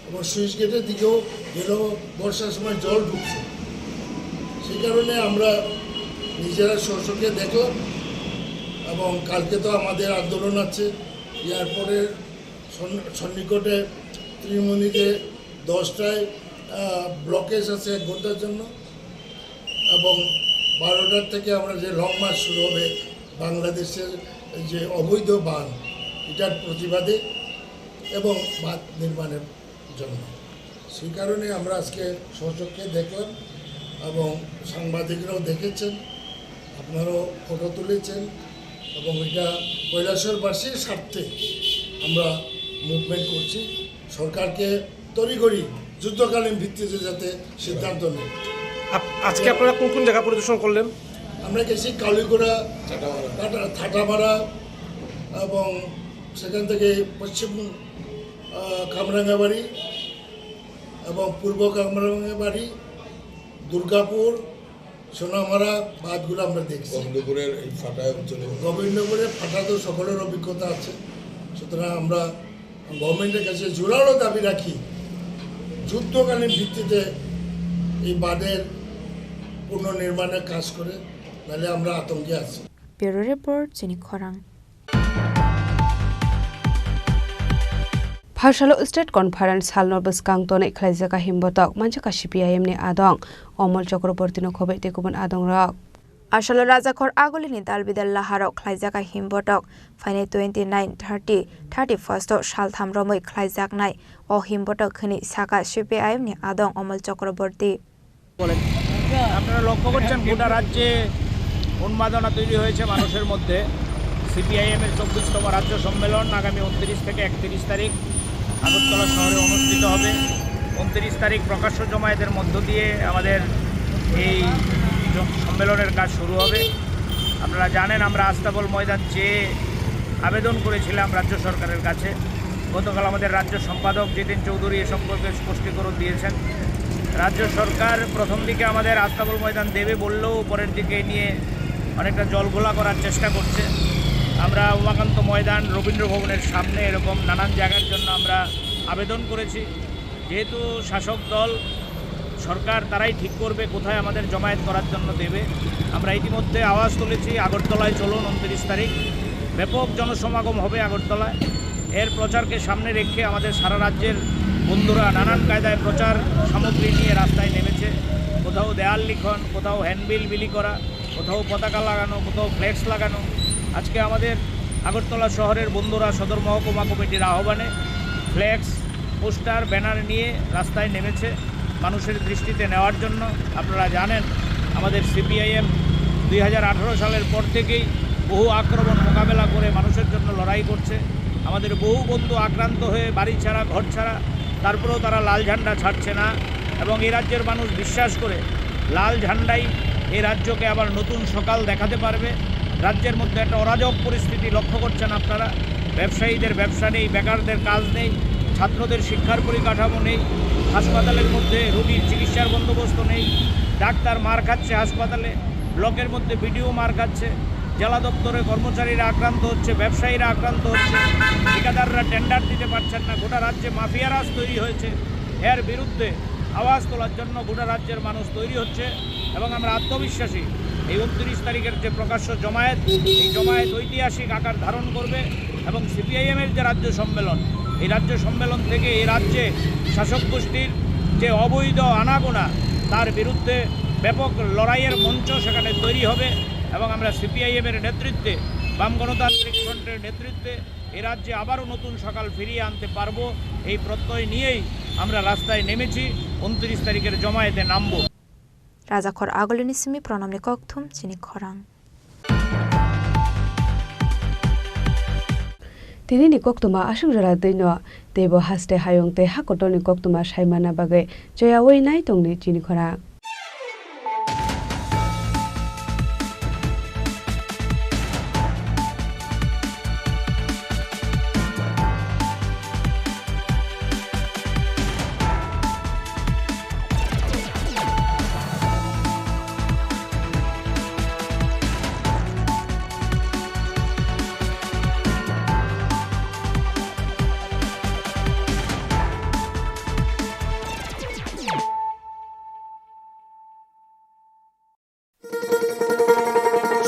এবং সুইচ গেটের দিকেও গেল বর্ষার সময় জল ঢুকছে। সেই কারণে আমরা নিজেরা স্বচক্ষে দেখলাম এবং কালকে তো আমাদের আন্দোলন আছে এয়ারপোর্টের সন-, সন্নিকটে ত্রিমুনিতে দশটায়, আহ, ব্লকেজ আছে এক ঘন্টার জন্য এবং বারোটার থেকে আমরা যে লং মার্চ শুরু হবে বাংলাদেশের যে অবৈধ বাঁধ, এটার প্রতিবাদে এবং বাঁধ নির্মাণের জন্য। সেই কারণে আমরা আজকে স্বচক্ষে দেখলাম এবং সাংবাদিকরাও দেখেছেন, আপনারাও ফটো তুলেছেন এবং এটা কৈলাসহরবাসীর স্বার্থে আমরা মুভমেন্ট করছি। সরকারকে তড়িঘড়ি যুদ্ধকালীন ভিত্তিতে যাতে সিদ্ধান্ত নেয়। আপ-, আজকে আপনারা কোন কোন জায়গা পরিদর্শন করলেন? আমরা গেছি কালিগুড়া, থাটামারা। থাটা-, থাটামারা এবং সেখান থেকে পশ্চিম, আহ, কামরাঙ্গাবাড়ি এবং পূর্ব কামরাঙ্গাবাড়ি, দুর্গাপুর, সোনামারা বাঁধগুলো আমরা দেখছি। গোবিন্দপুরের এই ফাটা অঞ্চলে। গোবিন্দপুরের ফাটা তো সকলের অভিজ্ঞতা আছে, সুতরাং আমরা গভর্নমেন্টের কাছে জোরালো দাবি রাখি, যুদ্ধকালীন ভিত্তিতে এই বাঁধের পুনর্নির্মাণের কাজ করে, নাহলে আমরা আতঙ্কে আছি। Bureau Report, Chini Khorang. Pharsalo State Conference salno bwskang tonwi khlaijak a himbotok manjak a C P I M ni adong Omol Chakraborty no khobwi tei kubun adongrok. Asalo rajakhor agulini dalbidal laharok khlaijak a himbotok phainai twenty nine, thirty, thirty first o saltham romwi khlaijaknai o himbotok hwnwi saka C P I M ni adong Omol Chakraborty. আপনারা লক্ষ্য করছেন, গোটা রাজ্যে উন্মাদনা তৈরি হয়েছে মানুষের মধ্যে। সিপিআইএম এর চব্বিশতম রাজ্য সম্মেলন আগামী ঊনত্রিশ থেকে একত্রিশ তারিখ আগরতলা শহরে অনুষ্ঠিত হবে। ঊনত্রিশ তারিখ প্রকাশ্য জমায়েতের মধ্য দিয়ে আমাদের এই জ-, সম্মেলনের কাজ শুরু হবে। আপনারা জানেন, আমরা আস্তাবল ময়দান চেয়ে আবেদন করেছিলাম রাজ্য সরকারের কাছে। গতকাল আমাদের রাজ্য সম্পাদক জিতেন চৌধুরী এ সম্পর্কে স্পষ্টীকরণ দিয়েছেন। রাজ্য সরকার প্রথম দিকে আমাদের আস্তাবল ময়দান দেবে বললেও পরের দিকে এ নিয়ে অনেকটা জলঘোলা করার চেষ্টা করছে। আমরা উমাকান্ত ময়দান, রবীন্দ্র ভবনের সামনে এরকম নানান জায়গার জন্য আমরা আবেদন করেছি। যেহেতু শাসক দল, সরকার তারাই ঠিক করবে কোথায় আমাদের জমায়েত করার জন্য দেবে। আমরা ইতিমধ্যে আওয়াজ তুলেছি, আগরতলায় চলুন ঊনত্রিশ তারিখ, ব্যাপক জনসমাগম হবে আগরতলায়। এর প্রচারকে সামনে রেখে আমাদের সারা রাজ্যের বন্ধুরা নানান কায়দায় প্রচার সামগ্রী নিয়ে রাস্তায় নেমেছে। কোথাও দেয়াল লিখন, কোথাও হ্যান্ডবিল বিলি করা, কোথাও পতাকা লাগানো, কোথাও ফ্লেক্স লাগানো। আজকে আমাদের আগরতলা শহরের বন্ধুরা সদর মহকুমা কমিটির আহ্বানে ফ্লেক্স, পোস্টার, ব্যানার নিয়ে রাস্তায় নেমেছে মানুষের দৃষ্টিতে নেওয়ার জন্য। আপনারা জানেন, আমাদের সিপিআইএম দুই হাজার আঠারো সালের পর থেকেই বহু আক্রমণ মোকাবেলা করে মানুষের জন্য লড়াই করছে। আমাদের বহু বন্ধু আক্রান্ত হয়ে বাড়ি ছাড়া, ঘর ছাড়া, তারপরেও তারা লাল ঝান্ডা ছাড়ছে না। এবং এই রাজ্যের মানুষ বিশ্বাস করে লাল ঝান্ডাই এই রাজ্যকে আবার নতুন সকাল দেখাতে পারবে। রাজ্যের মধ্যে একটা অরাজক পরিস্থিতি লক্ষ্য করছেন আপনারা। ব্যবসায়ীদের ব্যবসা নেই, বেকারদের কাজ নেই, ছাত্রদের শিক্ষার পরিকাঠামো নেই, হাসপাতালের মধ্যে রোগীর চিকিৎসার বন্দোবস্ত নেই, ডাক্তার মার খাচ্ছে হাসপাতালে, ব্লকের মধ্যে বিডিও মার খাচ্ছে, জেলা দপ্তরে কর্মচারীরা আক্রান্ত হচ্ছে, ব্যবসায়ীরা আক্রান্ত হচ্ছে, ঠিকাদাররা টেন্ডার দিতে পারছেন না, গোটা রাজ্যে মাফিয়া রাজ তৈরি হয়েছে। এর বিরুদ্ধে আওয়াজ তোলার জন্য গোটা রাজ্যের মানুষ তৈরি হচ্ছে এবং আমরা আত্মবিশ্বাসী এই ঊনত্রিশ তারিখের যে প্রকাশ্য জমায়েত, এই জমায়েত ঐতিহাসিক আকার ধারণ করবে এবং সিপিআইএম এর যে রাজ্য সম্মেলন, এই রাজ্য সম্মেলন থেকে এই রাজ্যে শাসক গোষ্ঠীর যে অবৈধ আনাগোনা, তার বিরুদ্ধে ব্যাপক লড়াইয়ের মঞ্চ সেখানে তৈরি হবে এবং আমরা সিপিআইএম এর নেতৃত্বে, বাম গণতান্ত্রিক ফ্রন্টের নেতৃত্বে এ রাজ্যে আবারও নতুন সকাল ফিরিয়ে আনতে পারবো, এই প্রত্যয় নিয়েই আমরা রাস্তায় নেমেছি, ঊনত্রিশ তারিখের জমায়েতে নামবো। Rajakhor agulini simi pranamni kokthum chini khorang. Tini ni koktuma aswk jora twi no, teibo haste hayung tei hakotorni koktuma saimana bagwi choyaui nai tongni chini khorang.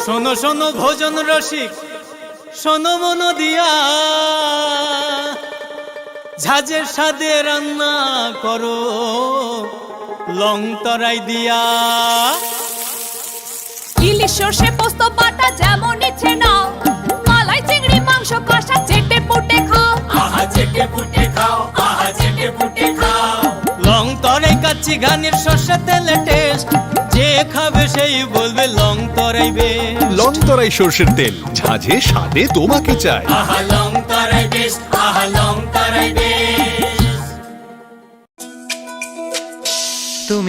শোনো শোনো ভোজন রসিক, শোনো মন দিয়া, ঝাঁঝের স্বাদে রান্না করো লং তরাই দিয়া। ইলিশ সর্ষে পোস্ত বাটা যেমন ইচ্ছে নাও, মালাই চিংড়ি মাংস কষা চেটে পুটে খাও। আহা চেটে পুটে খাও, আহা চেটে পুটে খাও। লং তরাই কাচ্চি ঘানির সর্ষে তেলে টেস্ট, যে খাবে সেই বলবে লং তরাই বেস্ট। লং তরাই সর্ষের তেল, ঝাঁঝে স্বাদে তোমাকে চাই। আহা লং তরাই বেস্ট, আহা লং